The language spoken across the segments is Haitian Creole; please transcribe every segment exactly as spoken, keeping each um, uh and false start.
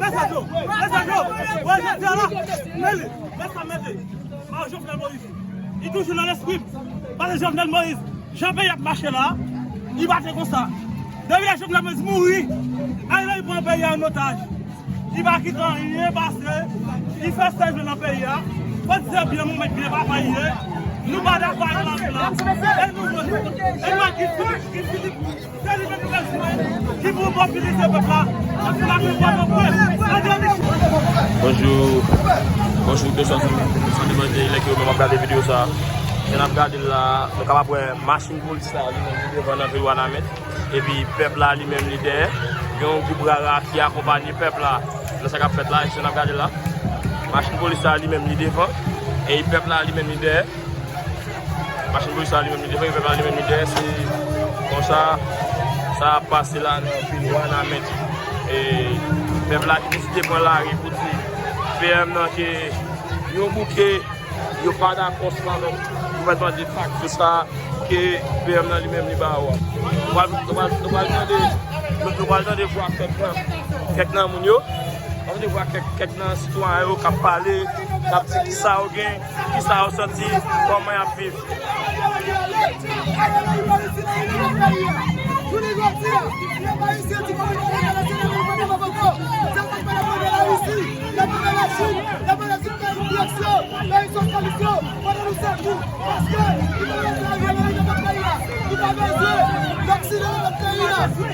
Lè sa Joe, lè sa Joe. Wè, jodi a la, men li, lè sa mete. Ah, Jovenel Moïse. Li toujou nan lespri m. Paske Jovenel Moïse, jan peyi ap mache la, li pa te konsa. Depi lè Jovenel Moïse mouri, Ariel Henry pran peyi a an otaj. Li pa kite anyen pase, li fè sa l vle nan peyi a. Fò di se byen moun, byen papa li ye. Nou pa dakò ak Ariel Henry la. E nou, e nou ki fini, ki fini. Bonjou. Bonjou, ke swa sou, sou devan de lè ke yo menm ap gade videyo sa. Jan n ap gade l la, nou kapab wè machin polis la, li menm li devan nan vil Wanament. Epi pèp la, li menm li dèyè. Gen yon gwoup rara ki akonpanye pèp la nan sa k ap fèt la. E jan n ap gade l la, machin polis la, li menm li devan. E pèp la, li menm li dèyè. Machin polis la li menm li devan, pèp la li menm li dèyè, se konsa sa ap pase la nan vil Wanament. E pèp la ki deside pran lari pou di P M nan ke yon bouke, yo pa dakò sèlman gouvènman defakto sa ke P M nan li menm li ba yo a. Nou pral, nou pral, nou pral tande, nou, nou pral tande vwa kèk nan, kèk nan moun yo. Ann de vwa kèk, kèk nan sitwayen yo k ap pale, k ap di kisa yo gen, kisa yo santi, kòman y ap viv.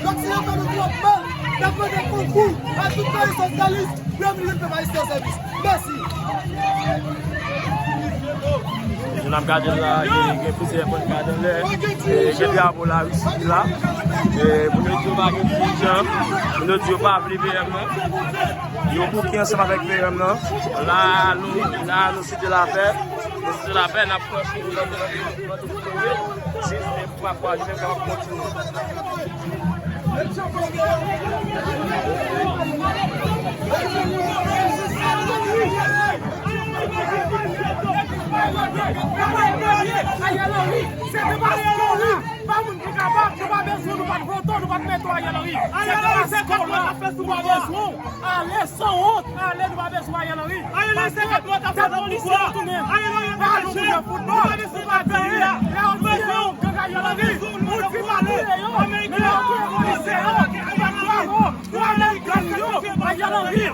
Lòksidan fè nou twòp mal. N ap mande konkou a tout peyi sosyalis pou yo vin rann pèp ayisyen sèvis. Mèsi. Jan n ap gade l la, gen, gen plizyè pannkad anlè. E, gen drapo Larisi ki la. E, moun yo di yo pa gen dirijan. Moun yo di yo pa vle P M nan. Yo bouke ansanm avèk P M nan. La, nou, la, nou site lapè. Nou site lapè, n ap pran cheri nan Jis menm pa kwa li menm kapab kontinye. Ariel Henry, se te paske w la, pa moun ki kapab, nou pa bezwen, nou pa t vote w, nou pa t mete w Ariel Henry. Se te paske w la, nou pa bezwen w. Ale san wont, ale, nou pa bezwen Ariel Henry. Ariel Henry se kat mwa k ap fè nan pouvwa. Ariel Henry pa jwe foutbòl. Nou pa bezwen Ariel Henry. Lè w di yon gang Ariel Henry, ou di pa touye yo. Men lè w touye polisye yo, bravo. Pou Ameriken yo, Ariel Henry.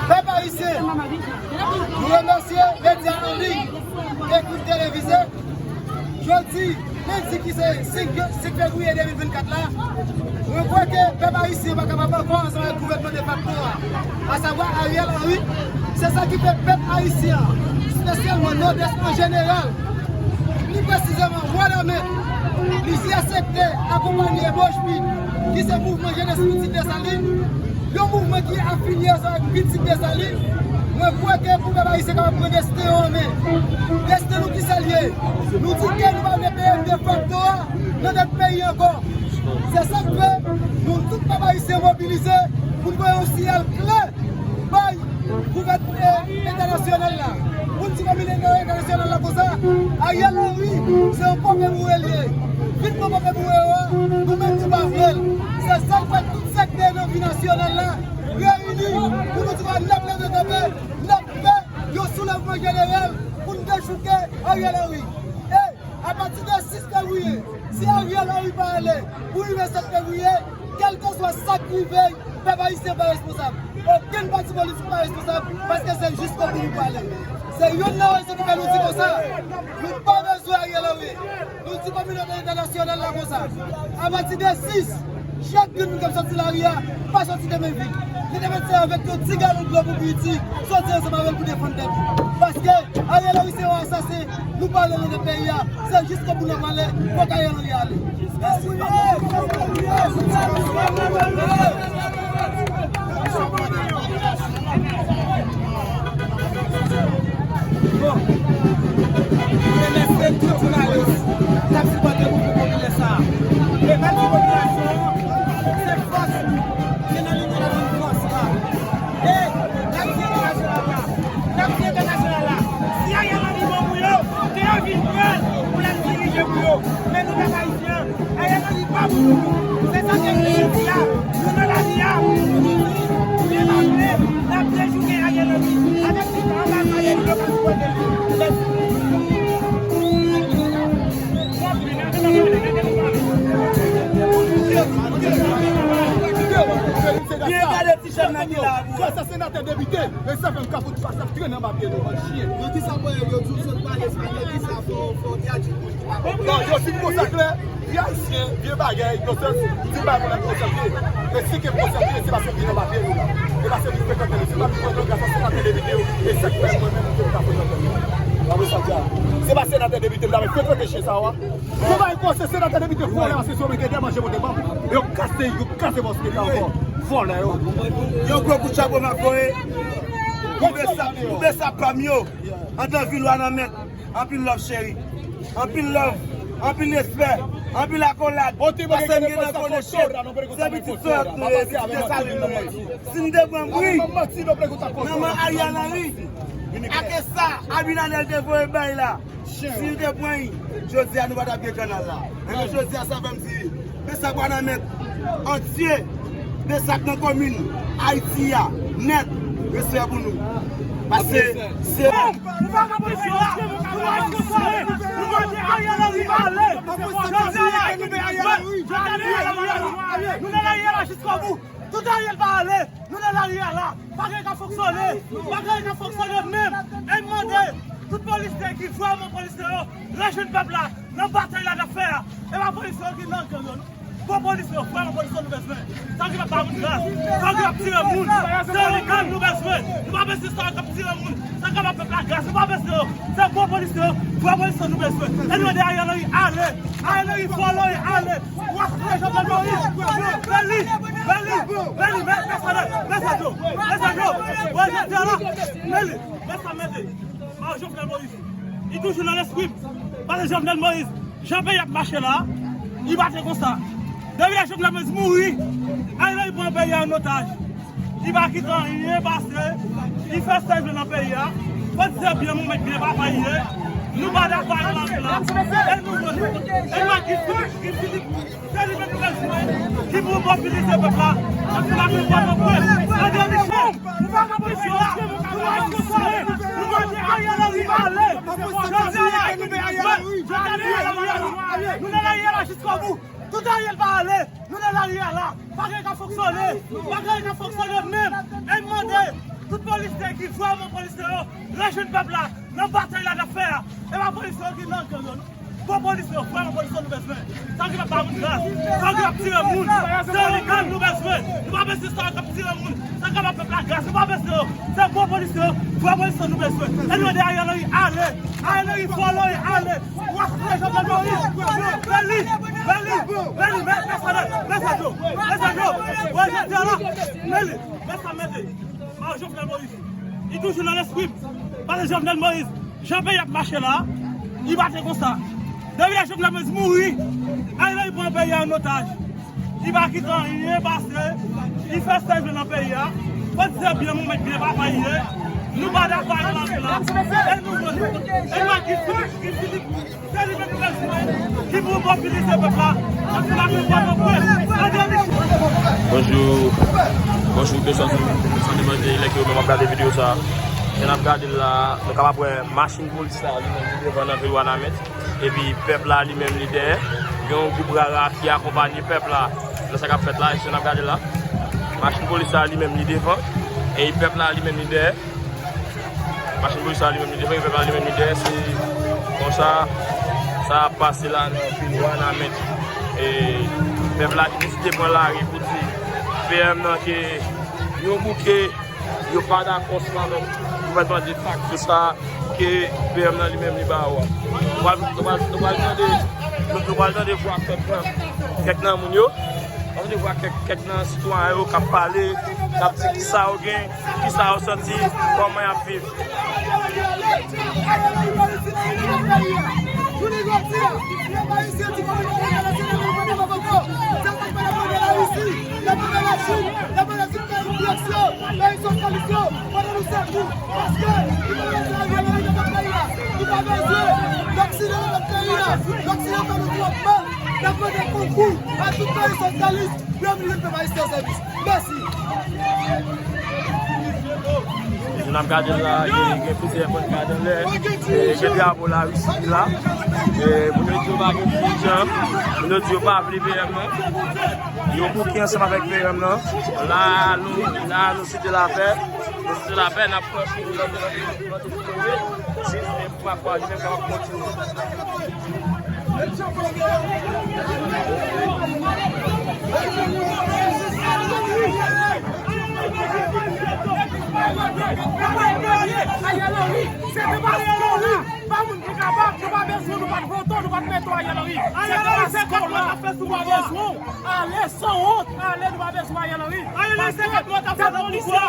Pèp ayisyen, nou remèsye medya an liy, ekri, televize. Jodi lendi ki se senk, senk fevriye de mil vennkat la, mwen kwè ke pèp ayisyen pa kapab ankò ansanm avèk gouvènman defakto a, asavwa Ariel Henry. Se sa ki fè pèp ayisyen an, espesyalman Nòdès an jeneral, pli presizeman Wanament, plizyè sektè akonpanye Mojpit, ki se Mouvman Jenès Pitit Desalin, yon mouvman ki afilye ansanm avèk Pitit Desalin. Mwen kwè ke pou pèp ayisyen kapab pran desten yo an men, desten nou ki sa l ye? Nou di ke nou pa vle P M defakto a nan tèt peyi ankò. Se sa k fè nou tout pèp ayisyen mobilize pou n voye yon siyal klè bay gouvènman entènasyonal la, pou n di kominote entènasyonal la konsa, Ariel Henry se yon pòpe boure l ye. Vin pran pòpe boure yo a, nou menm nou pa vle l. Se sa k fè tout sektè nan vi nasyonal la reyini pou nou di n ap leve kanpe, n ap fè yon soulèvman jeneral pou n dechouke Ariel Henry. E apati de sis fevriye, si Ariel Henry pa ale pou rive sèt fevriye, kèlkeswa sa k rive, pèp ayisyen pa responsab. Okenn pati politik pa responsab, paske se jiskobou nou prale. Se youn nan rezon ki fè nou di konsa, nou pa bezwen Ariel Henry. Nou di kominote entènasyonal la konsa, apati de sis, chak grenn moun k ap soti lari a, pa soti de men vid. Li te mèt se avèk yon ti galon dlo pou Piti, soti ansanm avè l pou defann tèt ou. Paske Ariel Henry se yon asasen, nou pale nan tèt peyi a, se jiskobou n ap ale, fòk Ariel Henry ale. Mèsi. Bon, mwen remèsye tout jounalis k ap sipòte mouvman popilè sa a. E m ap di popilasyon an, se fòs nou, se nan linyon n ap jwenn fòs la. E n ap di entènasyonal la, n ap di entènasyonal la, si Ariel Henry bon pou yo, ke yo vin pran l pou l al dirije pou yo. Nou pèp ayisyen, Ariel Henry pa pou nou. Se sa ke nou di a. Nou nan lari a, nou di, nou di, nou di, n ap dejouke Ariel Henry. Avèk ti tan anba Ariel Henry, yo ka sipoze li. Mèsi. Byen gade ti jèn nan ki la pou. Grasa senatè depite, men sa fè m ka fout fas ap trennen anba pye nou, bann chyen. Yo di sa, bò, yo di w sot pale espanyòl, di sa, fò, fò w tradui pou li. Bon, yo fin konsa klè, vye ayisyen, vye bagay, yo sèl di bagay pou lè konsèpte. Men si ke konsèpte, se paske vin anba pye nou la. E paske vin frekante nou. Se pa pou pran grasa senatè depite, e sa k fè mwen menm ke m pa frekante nou. Apre sa, di a. Se pa senatè depite, m ta frekante chyen sa a. Se pa yon konsèy senatè depite vòlè, paske si yo mete dè manje pote ban m, yo kase, yo kase bòs leta ankò. Vòlè yo. Yon gwo kout chapo m ap voye pou Besa, pou Besa pa m yo. Anndan vil Wanament. Anpil love cheri. Anpil love. Anpil respè. Anpil akolad. Paske m gen nan konesans. Se pitit frè nou ye, pitit Desalin nou ye. Si n te pran bri nan men Ariel Henry, ak sa Abinader te voye bay la, si nou te pran l, jodi a nou pa t ap gen kanal la. Ebyen jodi a sa fè m di, Besa Wanament antye, Besa k nan komin Ayiti a nèt, respè pou nou. Paske se Nou pa nan pozisyon la. Nou pa nan pozisyon la. Nou mande Ariel Henry ale. Jodi a la, nou nan lari a la jiskobou. Tout Ariel pa ale. Nou nan lari a la. Pa gen ka fonksyone. Pa gen ka fonksyone menm. E m mande tout polisye ki vrèman polisye yo, rejwenn pèp la nan batay la n ap fè a. E pa polisye yo ki nan gang yo, non. Bon polisye yo, vrèman polisye nou bezwen. Sa ki pa ba moun gaz, sa ki ap tire moun, se oligat nou bezwen. Nou pa bezwen sa k ap tire moun, sa k ap ap pèp la gaz, nou pa bezwen yo. Se bon polisye yo, vrè polisye nou bezwen. E nou mande Ariel Henry ale. Ariel Henry vòlè ale. Ou ap fè Jovenel Moïse. Bèli, bèli, bèli, men, men sa, men sa, men sa, men sa, men sa, men sa, men sa, men sa, Jovenel Moïse. Li toujou nan lespri m. Paske Jovenel Moïse, jan peyi ap mache la, li pa te konsa. Depi lè Jovenel Moïse mouri, Ariel Henry pran peyi a an otaj. Li pa kite anyen pase, li fè sa l vle nan peyi a. Fò di se byen moun, men byen papa li ye. Nou pa dakò ak lari la. E nou, e nou ak Guy Philippe, Guy Philippe. Se li menm nou bezwen, ki pou mobilize pèp la. Ann fè la pou pèp la. André Michel, nou pa nan pozisyon la. Nou pa nan pozisyon la. Nou mande Ariel Henry ale. Jodi a la, nou mande Ariel Henry ale. Nou nan lari a la jiskobou. Tout Ariel pa ale. Nou nan lari a la. Pa gen ka fonksyone. Pa gen ka fonksyone menm. E m mande tout polisye ki vrèman polisye yo, rejwenn pèp la nan batay la n ap fè a. E pa polisye yo ki nan gang yo, non. Bon polisye yo, vrèman polisye nou bezwen. Sa ki pa ba moun gaz, sa ki ap tire moun, se oligat nou bezwen. Nou pa bezwen sa k ap tire moun, sa k ap ap pèp la gaz, nou pa bezwen yo. Se bon polisye yo, vrè polisye nou bezwen. E nou mande Ariel Henry ale, Ariel Henry vòlè ale. Ou ap fè Jovenel Moïse. Bèli, bèli, bèli, men, men sa, men sa, men sa, men sa, men sa, men sa, men sa, men sa, Jovenel Moïse. Li toujou nan lespri m. Paske Jovenel Moïse, jan peyi ap mache la, li pa te konsa. Depi lè Jovenel Moïse mouri, Ariel Henry pran peyi a an otaj. Li pa kite anyen pase, li fè sa l vle nan peyi a. Fò di se byen moun, men byen papa li ye. Nou pa dakò ak lari la. E nou, e nou ak Guy Philippe, Guy Philippe. Bonjou, bonjou, peson, peson de manje, lè ke yo menm ap gade videyo sa. Jan n ap gade l la, nou kapab wè machin polis la, li menm li devan nan vil Wanament. Epi pèp la, li menm li dèyè. Gen yon gwoup rara ki akonpanye pèp la nan sa k ap fèt la, jan n ap gade l la. Machin polis la, li menm li devan. E pèp la, li menm li dèyè. Machin polis la li menm li devan, pèp la li menm li dèyè, se konsa sa ap pase la nan vil Wanament. E pèp la ki deside pran lari pou di P M nan ke yo bouke, yo pa dakò sou avèk gouvènman defakto sa ke P M nan li menm li ba yo a. Nou pral, nou pral, nou pral tande, nou, nou pral tande vwa kèk nan, kèk nan moun yo. N ap tande vwa kèk, kèk nan sitwayen yo k ap pale, k ap di kisa yo gen, kisa yo santi, kòman y ap viv. Loksidan fè nou twòp mal. N ap mande konkou a tout peyi sosyalis pou yo vin rann pèp ayisyen sèvis. Mèsi. Jan n ap gade l la, gen, gen plizyè bannka anlè, e, gen drapo Larisi ki la. E, moun yo di yo pa gen dirijan, moun yo di yo pa vle V M nan. Yo bouke ansanm avèk V M nan. La, nou, la, nou site lapè. Nou site lapè, n ap pran chou. Jis de fwa fwa, jis de fwa, kontinye. Pa moun ki kapab, nou pa bezwen, nou pa t vote, nou pa t mete Ariel Henry. Se Ariel Henry se kòb nou ap fè sou pouvwa. Ale san wont, ale, nou pa bezwen Ariel Henry. Ariel Henry se kòb nou ap fè nan pouvwa.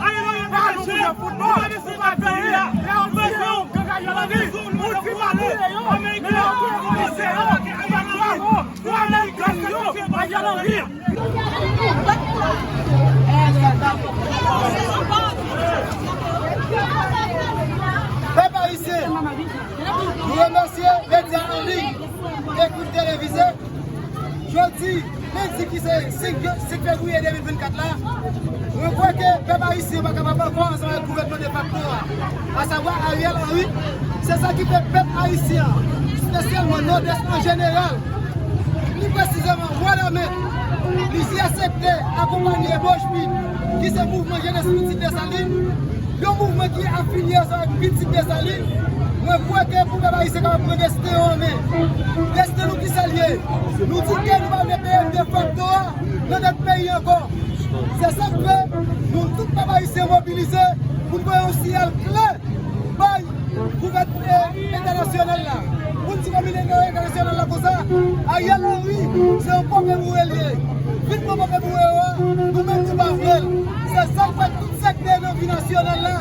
Ariel Henry pa nou pou jwe foutbòl. Nou pa bezwen peyi a. Lè yo tire yon gang Ariel Henry, moun ki pa touye yo, men lè yo touye polisye yo, nou pa bravo. Twa nèg gang yo, Ariel Henry. Pèp ayisyen, nou remèsye medya an liy, ekri televize. Jodi lendi ki se senk, senk fevriye de mil vennkat la, mwen kwè ke pèp ayisyen pa kapab ankò ansanm avèk gouvènman defakto a, asavwa Ariel Henry. Se sa ki fè pèp ayisyen an, espesyalman Nòdès an jeneral, pli presizeman Wanament, plizyè sektè akonpanye Bojpit, ki se mouvman jenès Pitit Desalin, yon mouvman ki afilye ansanm avèk Pitit Desalin. Mwen kwè ke pou pèp ayisyen kapab pran desten yo an men. Desten nou ki sa l ye? Nou di ke nou pa vle P M defakto a nan tèt peyi ankò. Se sa k fè nou tout pèp ayisyen mobilize pou n voye yon siyal klè bay gouvènman entènasyonal la, pou n di kominote entènasyonal la konsa, Ariel Henry se yon pope boure l ye. Vin pran pope boure yo a, nou menm nou pa vle l. Se sa k fè tout sektè nan vi nasyonal la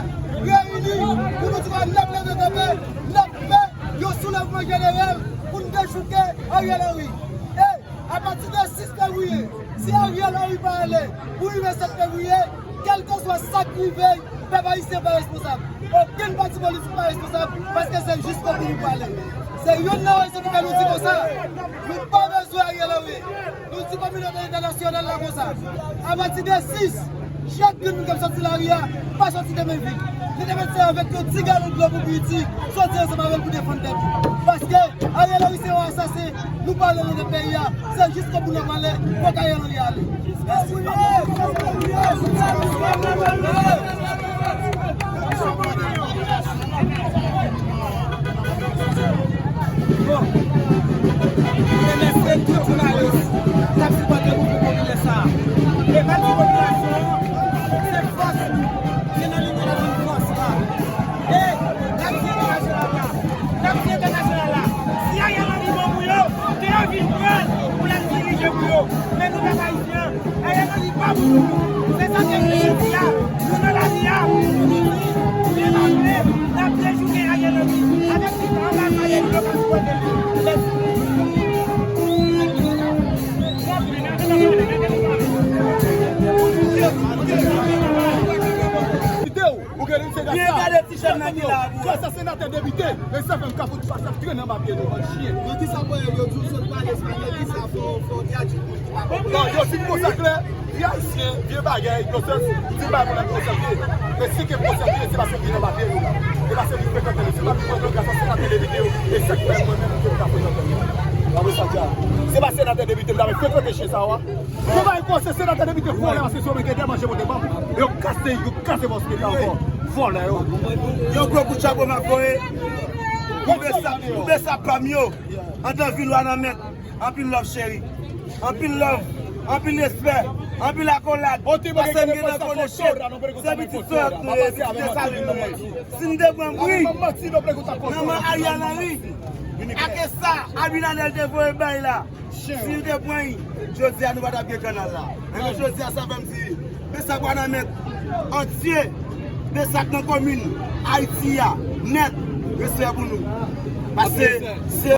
reyini pou nou di n ap leve kanpe, n ap fè yon soulèvman jeneral pou n dechouke Ariel Henry. E apati de sis fevriye, si Ariel Henry pa ale pou rive sèt fevriye, kèlkeswa sa k rive, pèp ayisyen pa responsab. Okenn pati politik pa responsab, paske se jiskobou nou prale. Se youn nan rezon ki fè nou di konsa, nou pa bezwen Ariel Henry. Nou di kominote entènasyonal la konsa, apati de sis, chak grenn moun k ap sòti lari a, pa sòti de men vid. Li te mèt se avèk yon ti galon dlo pou bouyi ti, sòti ansanm avè l pou defann tèt ou. Paske Ariel Henry se yon asasen, nou pa vle l nan peyi a. Se jiskobou n ap ale, fòk Ariel Henry ale. Mèsi. Bon, nou remèsye tout jounalis k ap sipòte mouvman popilè sa a. E m ap di popilasyon an, se fòs nou, se nan linyon n ap jwenn fòs la. E n ap di entènasyonal la, n ap di entènasyonal la, si Ariel Henry bon pou yo, ke yo vin pran l pou l al dirije pou yo. Men nou pèp ayisyen, Ariel Henry pa pou nou. Se sa ke nou di a. Nou nan lari a, nou di, nou vle pa vle, n ap dechouke Ariel Henry avèk tout anbasadè ki yo ka sipòte li. Mèsi. Ou gen li se gade ti jèn nan ki la pou wè. Fas a senatè depite, men sa fè m ka fout fas ap trennen anba pye nou, bann chyen. Yo di sa pou yo di w sot pale espanyòl, ki sa fò, fò tradui pou li ki pa konprann. Non, yo di m konsa klè, vye ayisyen, vye bagay, nonsans, di m bagay pou lè nonsans vye. Men si ke nonsans vye, se paske vin anba pye nou la. E paske vin frekante nou, se pa pou konprann gras a senatè depite yo, e sa k fè mwen menm ke m ka frekante nou. Ann wè sa di a. Se pa senatè depite m ta frekante chyen sa yo a. Yo bay kò se senatè depite vòlè paske si yo mete dè manje pote ban m. Yo kase, yo kase bòs peyi a ankò. Vòlè yo. Yon gwo kout chapo m ap voye pou Besa, pou Besa pa m yo. Andan vil Wanament. Anpil love cheri. Anpil love. Anpil respè. Anpil akolad. Paske m gen nan konesye. Se pitit frè nou ye, se pitit Desalin nou ye. Si n te pran bri nan men Ariel Henry, ake sa Abinader te voye bay la. Si l te pran l, jodi a nou pa t ap gen kanal la. Ebyen jodi a sa fè m di, Besa Wanament antye, Besa k nan komin Ayiti a nèt, respè pou nou. Paske se